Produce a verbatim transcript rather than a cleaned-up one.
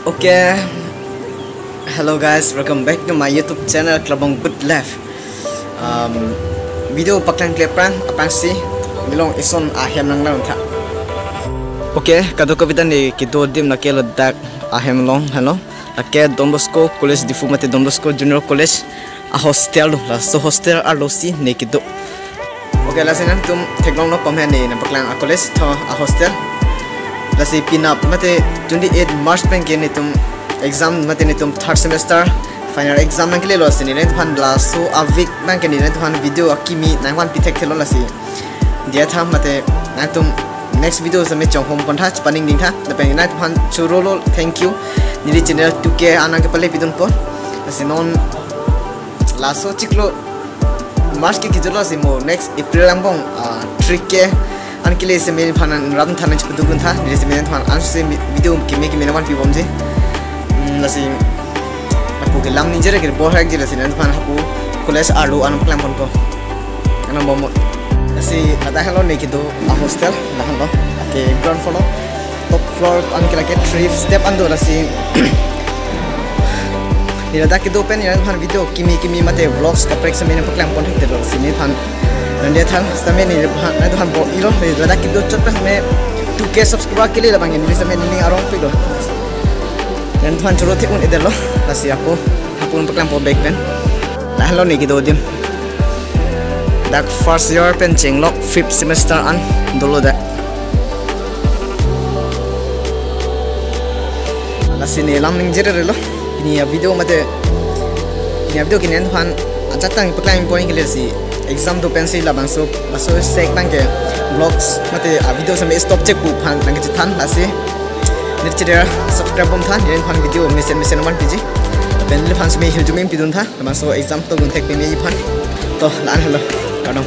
Okay. Hello guys, welcome back to my YouTube channel Klabong Good Life. Um, video paklang klepran apangsi nilong ison ahem nang nang tha. Okay, kadokave ta ne kedo adim lake ladak ahem along, hello. Lake Don Bosco College Diphu mate Don Bosco Junior College ahostel do, laso hostel arlosi ne kedo. Okay, lasi nangtum theklonglo pame ne nangpaklang a college tho ahostel. Lasi penap mate twenty-eight March pen ke netum exam mate netum third semester final exam nangkelelo, lasi ne nephan laso a-week nang ke ne nephan video akimi nangvanpi thekthelo, lasi diya tha mate nangtum next video same chonghom pon tha, chepaningding tha. Lapen nangtumphan chorolo, thank you. Neli channel two K an nangkepale pidunpo. Lasi non laso chiklo March ke kejutlo, lasi mo next April angbong, ah, three K an kele seme nephan ram than nangchepadukdun tha. Neli seme nephan ansi video kimi kimi nangvanpi bomji. Hmm, lasi ako kelang ningje re ke bor hak je, lasi nephan ako college arlo an paklang ponpo. Ano momo. Lasi ladak helo ne kedo ahostel, lahenlo. Lake ground floor lo. Top floor an ke lake three step an do, lasi ne ladak kedo pen ne nephan video kimi kimi mate vlogs kaprek seme nangpaklang pon thekthelo, lasi nephan nanglitum same nephan, nephan bor-ilo, ne ladak kedo chot pen seme two K subscriber kele labang ne seme ne arong pilo. Nephan choro thek un-edetlo, lasi ako hapun paklang po back pen. Lahenlo ne kedo adim. Dak first year pen chenglok fifth semester an dolo dak. Lasi ne lam ningje relo. Pini a-video mate, pini a-video ke nephan ajat tang paklang pon kele, lasi exam do pensi labangso, laso sek nang ke vlogs mate a-video same stop chek pu aphan nangkechethan, lasi neli channel subscribe bom tha, nephan video mesen mesen nangvanpiji. Pen nephan seme hirjume pidun tha, labangso exam to gun thek peme aphan. To la-an helo. Kardom.